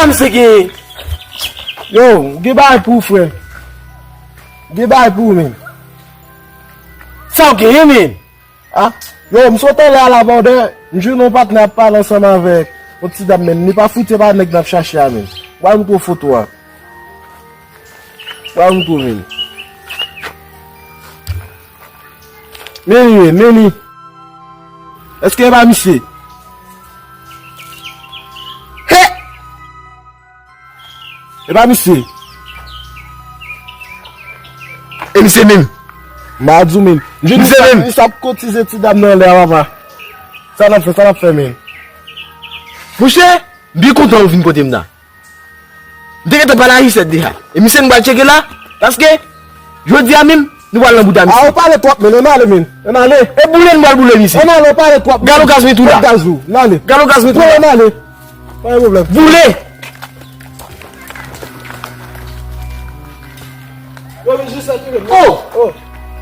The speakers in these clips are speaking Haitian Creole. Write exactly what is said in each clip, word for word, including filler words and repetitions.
Sa misye genyen? Yo, gen bagay pou ou, frè. Gen bagay pou ou, men. Sa w genyen, men? Ah, yo, m sot anlè a la, brother. M jwenn yon patnè ap pale ansanm avèk yon ti dam, men li pa fout se pa nèg n ap chache a, men. Pral montre w foto a. Pral montre w, men. Men li, men li. Èske e pa misye? He! E pa misye. E misye menm. M a di w menm. Misye menm. Misye ap kotize ti dam nan anlè a, papa. Sa n ap fè, sa n ap fè, menm. Monchè, m byen kontan ou vin kote m nan. M te gentan pale a Jisèt deja. E misye nou pral tcheke la, paske jodi a menm, nou pral nan bout a misye. A, ou pale twòp, men ann ale, men. Ann ale. E boule nou pral boule misye. Ann ale, ou pale twòp. Galo gaz mwen tou la. Gaz ou, ann ale. Galo gaz mwen tou la. Ann ale. Pa gen pwoblèm. Boule. Yo, men Jisèt, wi. Oh! Oh!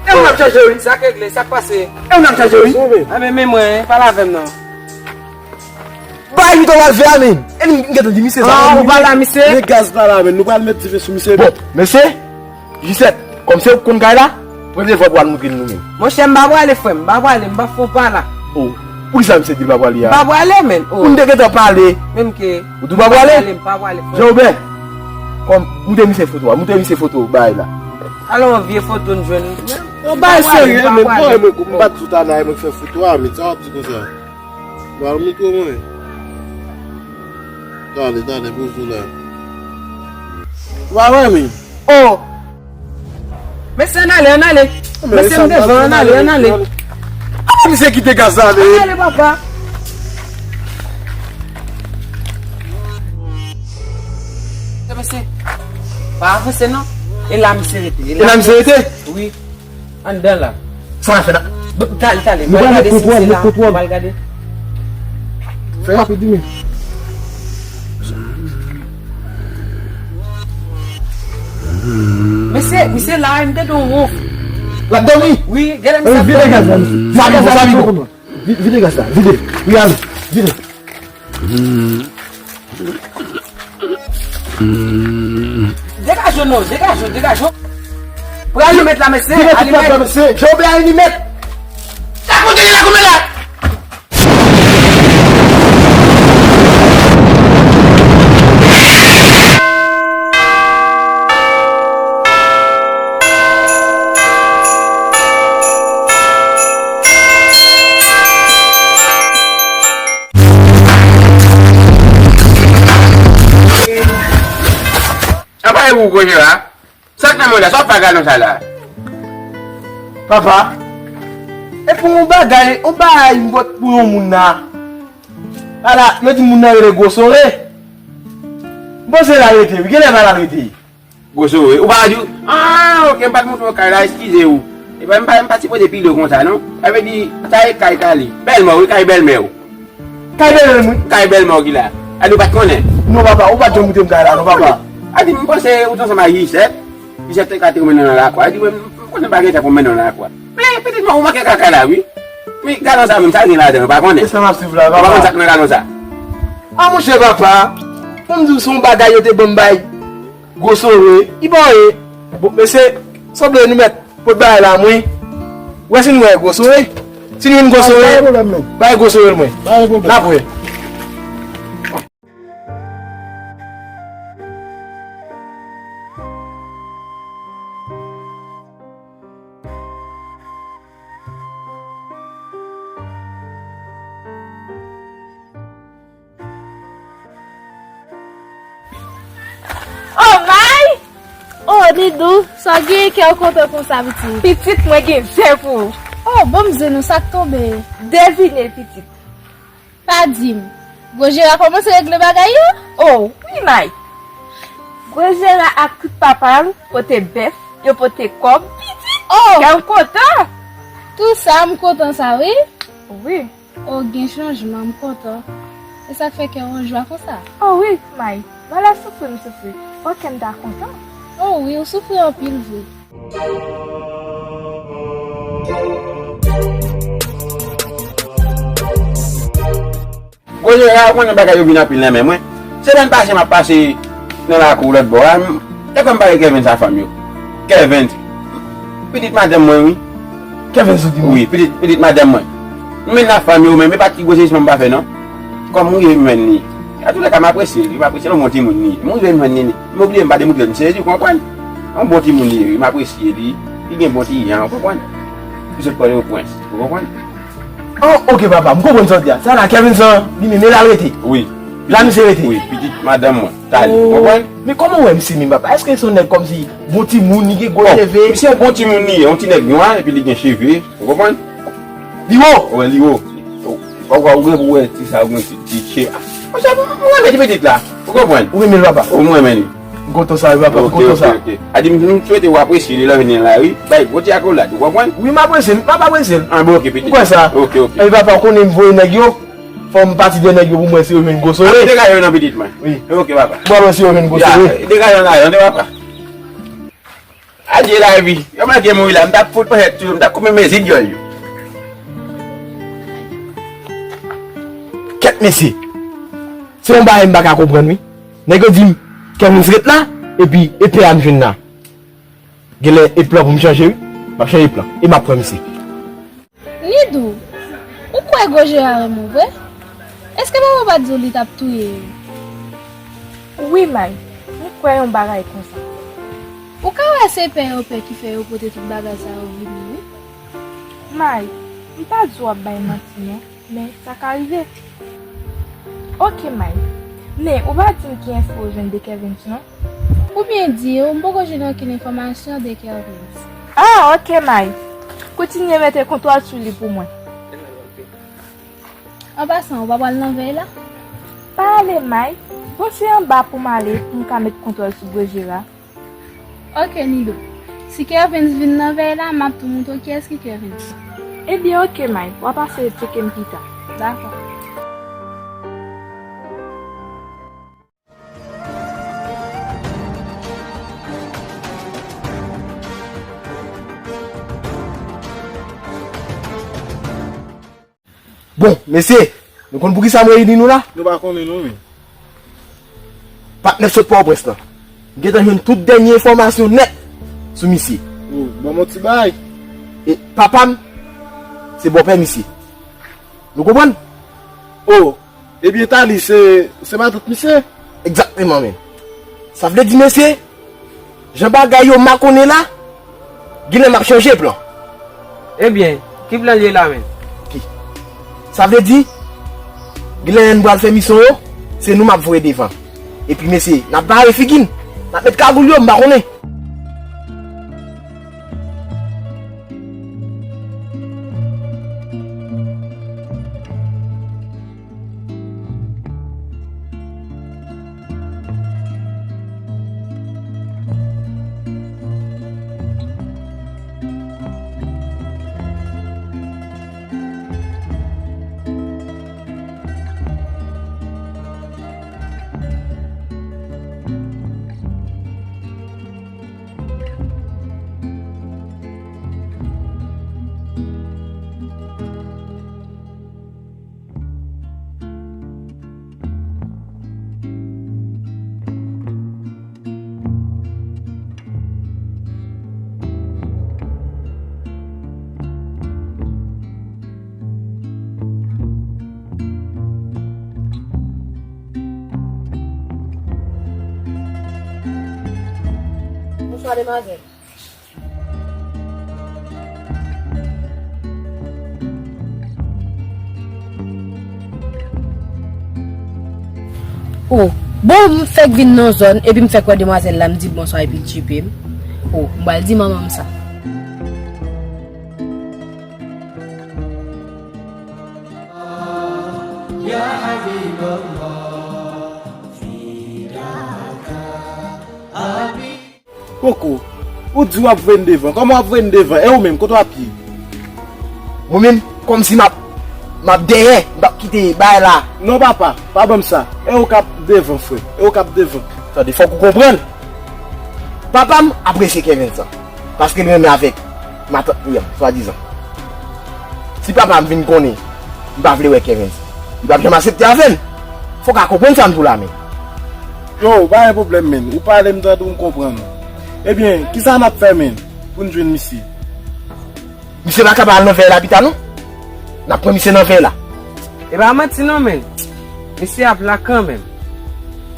E ou n ap chache, wi. Sa k regle, sa k pase? E ou n ap chache, wi. Sove. A, men, men mwen, pale avè m non. Bay li ton mal fè a, men. E nou, m gentan di misye sa. Ah, ou pale a misye? Men gaz pa la, men. Nou pral met dife sou misye. Bon, mesye, Jisèt, kòm se ou k konn kay la, premye fwa pou al montre l nou menm. Monchè, m pa prale, frè m. M pa prale, m pa fè w pa la. Oh, poukisa misye di l pa prale a? M pa prale, men. Oh. Ou te gentan pale. Menm ke. Ou tou pa prale? M pa prale, m pa prale, frè. Jean Robert, kòm, montre misye foto a. Montre misye foto, bay la. Alò, yon vye foto n jwenn. Yon bagay serye, men. Mwen, mwen, m bat tout anay, mwen fè foto a, men sa w ap di konsa. Ba l mikwo mwen. Tande, tande, poze w la. Ou pa wè, men? Oh! Mesye, ann ale, ann ale. Mesye, m devan, ann ale, ann ale. Ah, misye kite gaz la ale. Ann ale, papa. Mesye, pa avanse non. E la misye rete. E la misye rete? Wi. Anndan la. Sa n ap fè la? Tale, tale. Nou pral met kontwòl, met kontwòl. Pral gade. Fè rapid, wi. Mesye, misye la, m tande yon wouf. L ap dòmi? Wi, gade misye ap dòmi. Vide gaz la, misye. Vide gaz la, vide. Wi, ale. Vide. Degaje w non, degaje w, degaje w. Pou alimèt la, mesye, alimèt. Mesye, Jobe alimèt. Sa kote li la, koumen la? Apa e ou, Gwo Jera? Sa k nan men w la? Sa w ap fè ak galon sa la? Papa, e pou yon bagay, yon bagay m pot pou yon moun la. Ala, yo di moun nan rele Gwo Sore. M panse l arete, wi. Genlè pa l arete. Gwo Sore. Ou pa di, ah, ok, m pa t montre w kay la, eskize w. E pa, m pa, m pa sipoze pile w konsa, non. Sa vle di, sa e kay Kali. Bèlmè w, wi, kay bèlmè w. Kay bèlmè m, wi. Kay bèlmè w ki la. A, nou pa t konnen? Non, papa, ou pa t janm montre m kay la, non, papa. A di, m panse ou t ansanm ak Jisèt. Jisèt te ka te mennen w nan lakwa. A di, mwen, m konnen pa gen tan pou m mennen w nan lakwa. Men, pitit mwen, ou manke kaka la, wi. Men, galon sa menm, sa gen ladan, ou pa konnen? E sa m ap swiv la, papa. Ou pa konn sa k nan galon sa? A, monchè, papa, pou m di w, se yon bagay yo te ban m bay Gwo Sore, li pa anyen. Bon, mesye, sanble nou mèt pot bagay la, mwen. Wè si nou wè Gwo Sore. Si nou jwenn Gwo Sore, bay Gwo Sore l mwen. N ap wè. Oh, May! Oh, Didou, sa w gen kè w kontan konsa, pitit? Pitit, mwen gen zen pou ou. Oh, ban m zen non, sa k tonbe? Devine, pitit. Pa di m. Gwo Jera kòmanse regle bagay yo? Oh, wi, May. Gwo Jera ak tout papa l pote bèf, yo pote kòb, pitit. Oh! Kè m kontan. Tou sa, m kontan sa, wi. Wi. Oh, gen chanjman, m kontan. E sa k fè kè w an jwa konsa? Oh wi, May. Malè soufri m soufri. Fò kè m ta kontan. Oh wi, ou soufri anpil vre. Gwo Jera, ou konnen bagay yo vin anpil nan men mwen. Semèn pase m ap pase nan lakou lòt bò a, m te kwè m pale Kevens a fanm yo. Kevens. Pitit madanm mwen, wi. Kevens ou di mwen? Wi, pitit, pitit madanm mwen. M mennen a fanm yo, men e pa ti gwo sezisman m pa fè, non. Kòm m rive m jwenn li. Antoulèka, m apresye li, m apresye l, yon bon timoun li ye. M rive m jwenn li, m oblye m pa demontre m sezi, ou konprann? Yon bon timoun li ye, wi, m apresye li. Li gen bon ti jan, ou konprann? Li sot Pòtoprens, ou konprann? Oh, ok, papa, m konprann sa w di a. Sa la, Kevens lan, li menm, e la l rete? Wi. La misye rete? Wi, pitit madanm mwen, Tali, ou konprann? Men kòman w wè misye menm, papa? Èske se yon nèg kòmsi bon timoun, li gen gwo cheve? Misye yon bon timoun li ye, yon ti nèg nwa, epi li gen cheve, ou konprann? Li wo? Wi, li wo. Ou, ou, ou gen pou wè ti sa, ou gen ti, ti che. Monchè, m renmen ti pitit la, ou konprann? Ou renmen l, papa? Wi, m renmen li. M kontan sa, wi, papa, m kontan sa. Ok, ok, ok. A di, m, m swete w apresye li lè w vin la, wi. Bay gwo ti akolad, ou konprann? Wi, m apresye l, m ap apresye l. Ah, bon, ok, pitit. M kwè sa. Ok, ok. Epi, papa, ou konnen m voye nèg yo. Fò m pati de nèg yo pou m wè si yo jwenn gwo sore. Degaje yo nan pitit mwen. Wi. Ok, papa. Bon, wè si yo jwenn gwo sore. Ya, degaje yo nan, tande, papa. Adye lavi. Yo manke mouri la. M t ap fout manchèt sou yo. M t ap koupe mezi dyòl yo. Kèt mesye. Se yon bagay m pa ka konprann, wi. Nèg yo di m, Kevens ret la, epi e pè a m jwenn la. Genlè e plan pou m chanje, wi. M ap chanje plan. E m ap pran misye. Nidou, ou kwè Gwo Jera renmen w vre? Èske papa w pa t di w li t ap touye yo? Wi, May, m kwè yon bagay konsa. Ou ka wè se pè yo pè ki fè yo pote tout bagay sa yo vini, wi. May, m pa di w ap bay manti, non. Men, sa ka rive. Ok, May. Men, ou pa di m ki enfo ou jwenn de Kevens, non? Ou byen di, m poko jwenn okenn enfòmasyon de Kevens. Ah, ok, May. Kontinye mete kontwòl sou li pou mwen. An pasan, ou pa pral nan vèy la? Pa ale, May. Bon, se anba pou m ale, pou m ka met kontwòl sou Gwo Jera. Ok, Nido. Si Kervens vin nan vèy la, m ap tou montre w kiyès ki Kervens. Ebyen, ok, May. W a pase tcheke m pita. Dakò. Bon, mesye, nou konn poukisa m reyini nou la? Nou pa konnen non, men. Patnè sot Pòtoprens lan. M gentan jwenn tout dènye enfòmasyon nèt sou misye. Oh, ban m yon ti bay. E papa m, se bòpè misye. Nou konprann? Oh, ebyen Tali, se, se matant misye? Egzakteman, men. Sa vle di, mesye, jan bagay yo makonnen la, genlè m ap chanje plan. Ebyen, ki plan l ye la menm? Ki? Sa vle di, genlè lè n pral fè misyon yo, se nou m ap voye devan. Epi mesye, n ap bare figi n, n ap met kagoul yo, m pa konnen. Bonswa, demwazèl. Oh, bon, m fèk vin nan zòn, epi m fèk wè demwazèl la, m di l bonswa, epi l tchipe m. Oh, m pral di manman m sa. Koko, ou di w ap voye n devan. Kòman w ap voye n devan? E ou menm, kote w ap ye? Mwen menm, kòmsi m ap, m ap dèyè, m p ap kite bagay la. Non, papa, pa ban m sa. E ou k ap devan, frè. E ou k ap devan. Tande, fòk ou konprann. Papa m apresye Kervens lan, paske l renmen avèk matant li an, swadizan. Si papa m vin konnen m pa vle wè Kervens, li p ap janm aksepte avè n. Fòk a konprann sa m di w la, men. Yo, pa gen pwoblèm, menn. Ou pale, m tande w, m konprann ou. Ebyen, kisa n ap fè, menn, pou n jwenn misye? Misye pa ka pa al nan vèy la pita, non? N ap pran misye nan vèy la. E pa manti, non, menn. Misye ap la kanmenm.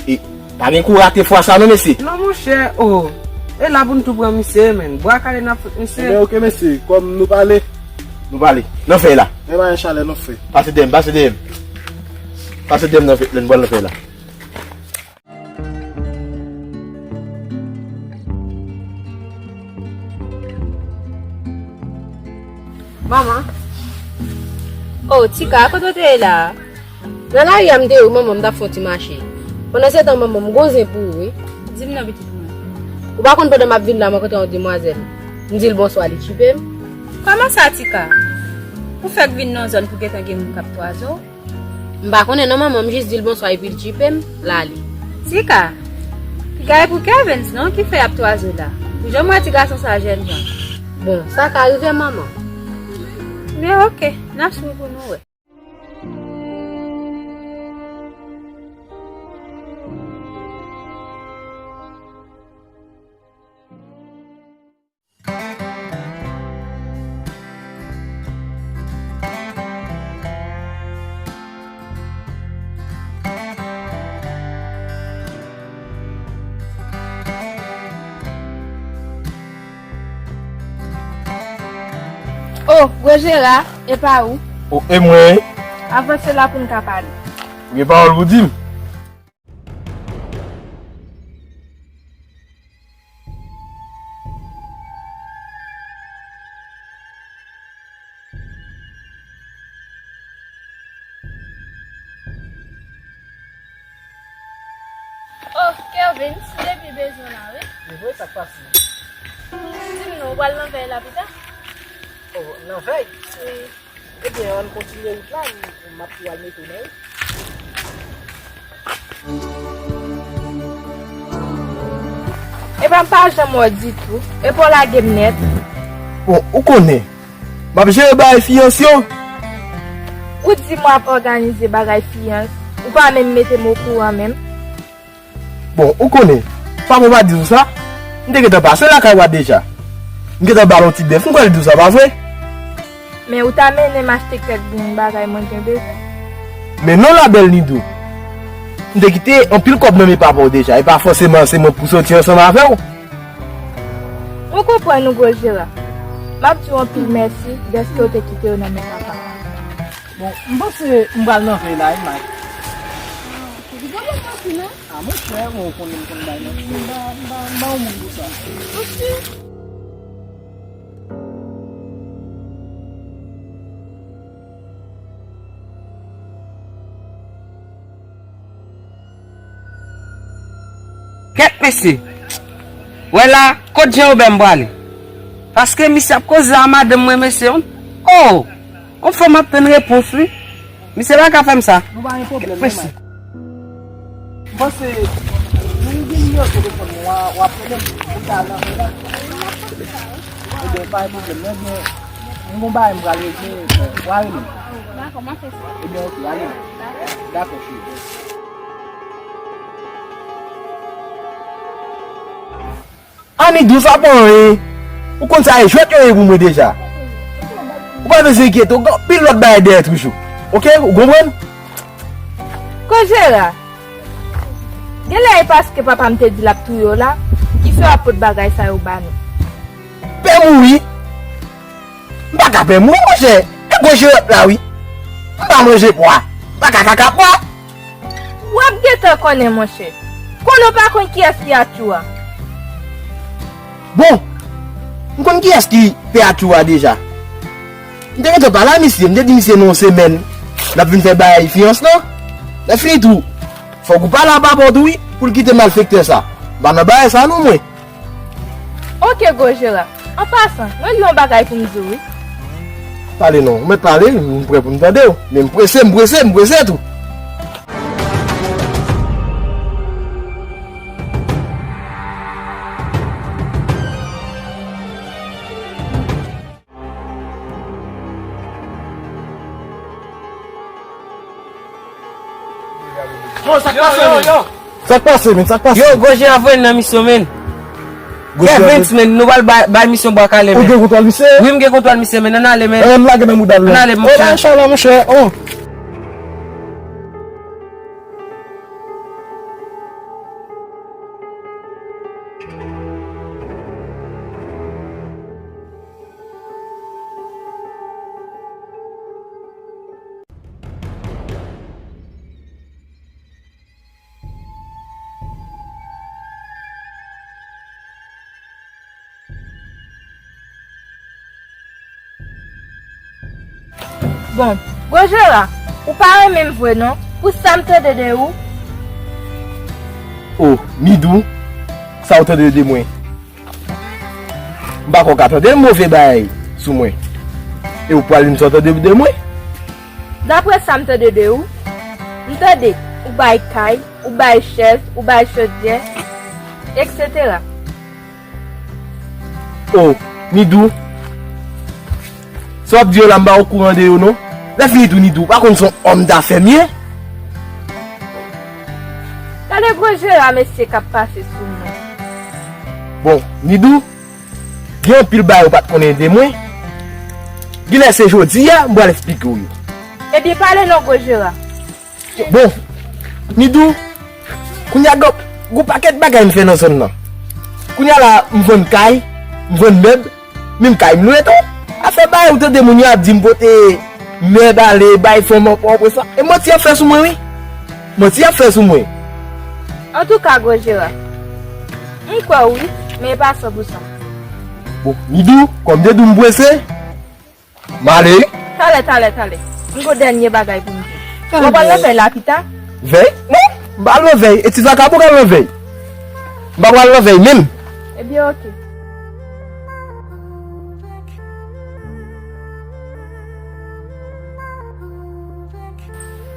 E, pa gen kou rate fwa sa, non, mesye. Non, monchè, o. E la pou n tou pran misye, menn. Bwa kale n ap fout misye. Ebyen, oke, mesye. Kòm nou pale. Nou pale. Nan vèy la. Men pa gen chalè, nou fè. Pase dèyè m, pase dèyè m. Pase dèyè m nan vèy, lè n pral nan vèy la. Manman. Oh, Tika, kote w te ye la a? Nan lari a m te ye wi, manman, m t ap fè yon ti mache. Pandan se tan, manman, m gon zen pou ou wi. Di m non, pitit mwen. Ou pa konn pandan m ap vin la, m rankontre yon demwazèl. M di l bonswa, li tchipe m. Kòman sa, Tika? Ou fèk vin nan yon zòn pou gentan gen moun k ap twaze w? M pa konnen non manman, m jis di l bonswa epi l tchipe m, l ale. Tika, piga e pou Kervens non, ki fè y ap twaze w la? Jan m wè ti gason sa jèn jan. Bon, sa ka rive manman. Men oke, n ap swiv pou nou wè. Oh, Gwo Jera, e pa ou? Oh, e mwen? Avanse la pou n ka pale. Ou gen pawòl pou di m? Oh, Kervens, depi bezwen la, wi. Li vre, sa k pase? Di m non, ou pral nan vèy la pita? Oh, nan vèy? Wi. Ebyen, ann kontinye wout la, m, m ap tou al mete w nan wout. Epa m pa janm wè w ditou. Epa w lage m nèt. Bon, ou konnen, m ap jere bagay fiyans yo. Ou di m w ap òganize bagay fiyans, ou pa menm mete m okouran menm. Bon, ou konnen, papa w pa t di w sa? M te gentan pase lakay w a deja. M gentan ba l yon ti bèf, m kwè l di w sa, pa vre? Men ou ta mennen m achte kèk bon bagay mwen gen bezwen. Men non, la bèl Nidou. M te kite anpil kòb nan men papa w deja, e pa fòseman se mwen pou soti ansanm avè w. Ou konprann ou, Gwo Jera. M ap di w anpil mèsi dèske w te kite yo nan men papa m. Bon, m panse m pral nan vèy la, wi, Mike. Ou di gwo bòs machina? A, monchè, bon, ou konnen m konn bay manti. M ba, m ba, m ba yon moun pou sa. Oke. Kèt mesye. Wè la, kot Jan Wobè m prale? Paske misye ap koze a madanm mwen, mesye. Oh! Yon fanm ap tann repons wi. Misye pa ka fè m sa. Nou pa gen pwoblèm non, Mike. M panse nou gen nimewo telefòn mwen, w a, w ap rele m pou m ta al nan vèy la. Ebyen, pa gen pwoblèm, mwen gen, m gon bagay m pral regle, w a rele m. Dakò, m ap fè sa. Ebyen, oke, ale. Dakò, cheri. Annie dous, sa pa anyen. Ou konn sa e jwèt yo ye pou mwen deja. Ou pa bezwen enkyete w, gen anpil lòt bagay dèyè toujou. Oke, ou konprann? Gwo Jera, genlè e paske papa m te di l ap touye w la, ki fè w ap pot bagay sa yo ba nou. Pè mouri. M pa ka pè mouri, monchè. E gwo Jera wi. M pa manje pwa. M pa ka kaka pwa. W ap gentan konnen, monchè. Konnen w pa konn kiyès ki Atchoua. Bon, m konn kiyès ki pè Atchoua deja. M te gentan pale a misye, m te di misye nan yon semèn n ap vin fè bagay fiyans lan. Lè fini tou, fòk ou pale a papa w tou wi, pou l kite malfektè sa. M pa nan bagay sa non mwen. Oke, gwo Jera. An pasan, mwen gen yon bagay pou m di w, wi. Pale non, ou mèt pale, m prè pou m tande w. Men m prese, m prese, m prese tou. Bon, sa k pase menm? Yo, yo, yo. Sa k pase, men? Sa k pase? Yo, Gwo Jera voye n nan misyon, men. Gwo Jera Evans, men, nou pral bay, bay misyon Bwa Kale, men. Ou gen kontwòl misye? Wi, m gen kontwòl misye, men. Ann ale, men. Ann lage nan mouda l, non. Ann ale, monchè. Ola, inshallah, monchè. Oh. Bon, Gwo Jera, ou pa renmen m vre non, pou sa m tande de ou. O, Nidou, sa w tande de mwen? M pa kwè w ka tande move bagay sou mwen. E w pral di m sa w tande de mwen? Daprè sa m tande de ou, m tande ou bay kay, ou bay chèz, ou bay chodyè, etsetera. O, Nidou, sa w ap di yo la, m pa okouran de yo non. Lè fini tou, Nidou, ou pa konn se yon òm dafè m ye? Gade Gwo Jera mesye k ap pase sou mwen. Bon, Nidou, gen anpil bagay ou pa t konnen de mwen. Genlè se jodi a m pral esplike w yo. Ebyen, pale non, Gwo Jera. Bon, Nidou, kounye a gon, gon pakèt bagay m fè nan zòn nan. Kounye a la, m vann kay, m vann mèb, menm kay m lwe tou. Afè bagay ou tande moun yo ap di m pote mèb ale, bay fanm an pò, apre sa. E manti y ap fè sou mwen, wi. Manti y ap fè sou mwen. Antouka, Gwo Jera, m kwè w wi, men e pa san pou san. Bon, Nidou, kòm te di w m prese, m ale. Talè, talè, talè. M gon dènye bagay pou m di. W ap al nan vèy la pita? Vèy? Non, m pa al nan vèy. E ti vakabon k al nan vèy. M pa pral nan vèy menm. Ebyen, oke.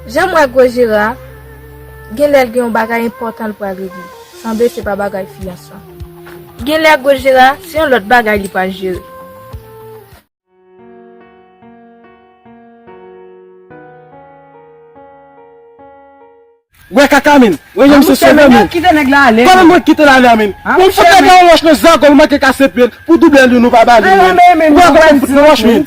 Jan m wè Gwo Jera, genlè l gen yon bagay enpòtan l pral regle. Sanble se pa bagay fiyansman. Genlè Gwo Jera, se yon lòt bagay li pral jere. Wè kaka, men. Wè jan misye sove, men. Kòman mwen kite l ale a, men? Bon, fout nèg la yon wòch nan zago l, manke kase pye l. Pou double l, nou pa ba li, men. Ou wè kòman m fout nan wòch, men.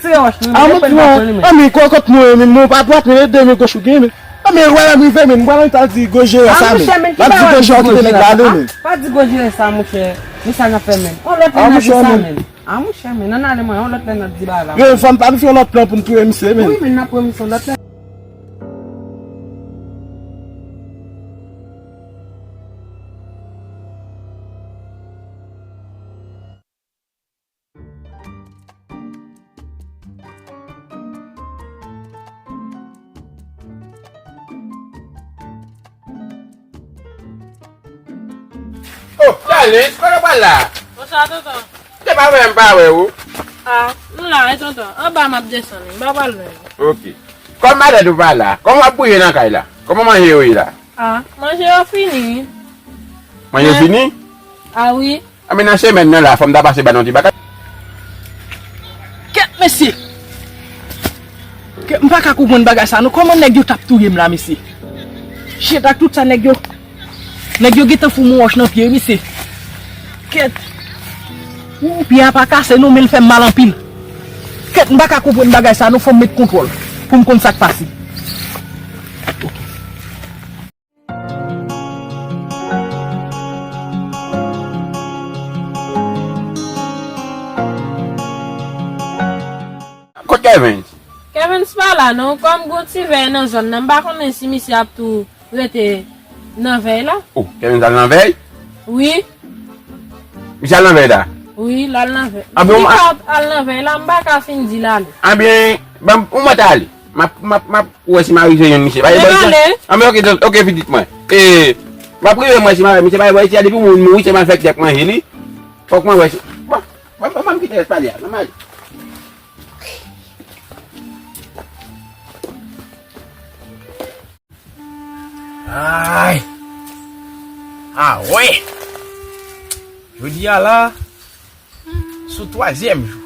A, mwen di non. A, men, kò, kòt mwen, men, mwen pa dwat, men, e de men goch ou gen, men. A, men, wè, m rive, men, m pral antre di Gwo Jera sa, men. M ap di Gwo Jera kite nèg la ale, men. Pa di Gwo Jera sa, monchè. Men sa n ap fè, men. On lòt lè n ap di sa, men. A, monchè, men, ann ale, mwen, yon lòt lè n ap di bagay la. Yo, fò m pa nou fè yon lòt plan pou n touye misye, men. Wi, men, n ap touye misye yon lòt lè. Oh, Darlens, kote w pral la? Bonswa, tonton. Se pa vre, m pa wè w. A, m la, wi, tonton. Anba m ap desann, m pa pral lwen. Oke. Kòm madanm ou pa la, kòman w ap bouje nan kay la? Kòman manje yo ye la? A, manje yo fini, wi. Manje yo fini? A, wi. A, men nan semèn nan la, fò m ta pase ba n yon ti bagay. Kèt, mesye! Kèt, m pa ka konprann bagay sa, non. Kòman nèg yo t ap touye m la, mesye? Shit, ak tout sa, nèg yo, nèg yo gentan fout m yon wòch nan pye, mesye. Kèt! Ou, pye a pa kase, non, men l fè m mal anpil. Kèt, m pa ka konprann bagay sa, non. Fò m met kontwòl pou m konn sa k pase. Kot Kevens? Kevens pa la non, kòm gon ti vèy nan zòn nan, m pa konnen si misye ap tou rete nan vèy la. Oh, Kevens al nan vèy? Wi. Misye al nan vèy la? Wi, l al nan vèy. Anben, si l pa al nan vèy la, m pa ka fin di l ale. Anben, ban m, ou mèt ale. M ap, m ap, m ap wè si m a rive jwenn misye. Anben, oke, oke, pitit mwen. E, m ap rive mwen si m a wè misye, pa wè si a depi moun mouri, se malfektè k manje li. Fòk mwen wè si, bon, ban m kite rès pale a, ban m ale. Ay! A wè! Jodi a la, sou twazyèm jou.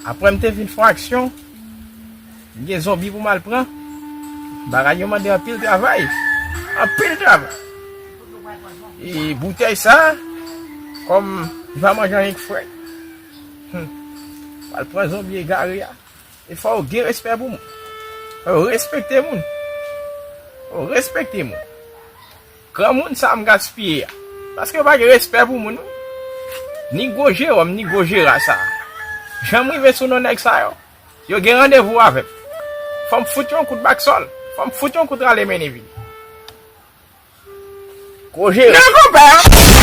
Apre m te fin fè yon aksyon, m gen zonbi pou m al pran. Bagay yo mande anpil travay. Anpil travay. E boutèy sa, kòm li pa manje anyen k frèt, hmm, pral pran zonbi egare a. E fò yo gen respè pou moun. Fò yo respekte moun. Fò yo respekte moun. Granmoun sa m gaspiye a. Paske yo pa gen respè pou moun, wi. Ni gwo Jewòm, ni gwo Jera sa. Jan m rive sou non nèg sa yo. Yo gen randevou avè m. Fò m fout yon kout baksòl. Fò m fout yon kout rale mennen vini. Gwo Jera. Non, konpè.